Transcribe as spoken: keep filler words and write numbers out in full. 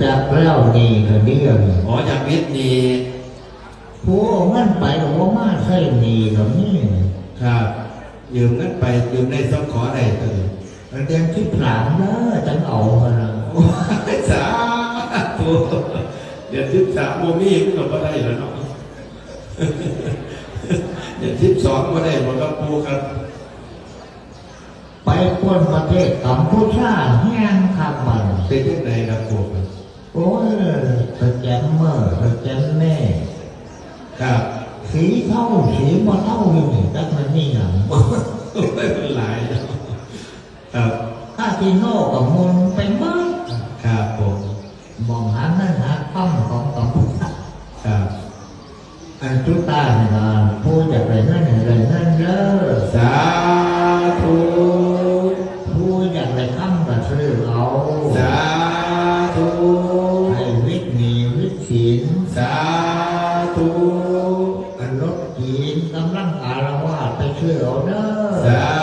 จักแล้วหนี้ก็เดียวนี่ อ๋อ อยากวิดหนี้ ผู้เอาเงินไปก็บ่มาใช้หนี้ก็มี ครับ ยืมเงินไป ยืมได้สักขอได้ตัวนี้ เดือนสิบสามเด้อ จังเอาหั่นน่ะ โอ้ย สาธุ เดือนสิบสามบ่มีมันก็บ่ได้แล้วเนาะ เดือนสิบสองบ่ได้บ่ครับปู่ครับ ไปคนประเทศกัมพูชาแฮงคักบัด เป็นจังไดครับปู่ครับ โอ้ย สแกมเมอร์ สแกมแม่ ครับ สีเทา สีบ่เทาอยู่นี่ จักมันมีหยัง โอ้ย มันหลายเนาะ ครับ คาสิโนก็หมุนไปหมด ครับผม หม่องหาเงินหาคำของกัมพูชา ครับ อันสุดท้ายนี่ล่ะ ผู้อยากได้เงินให้ได้เงินเด้อ สาธุ ผู้อยากได้คำก็ซื้อเอา สาธุ ให้วิดหนี้วิดสิน สาธุ อันรถเก๋งกำลังอาละวาดไปซื้อเอาเด้อ สา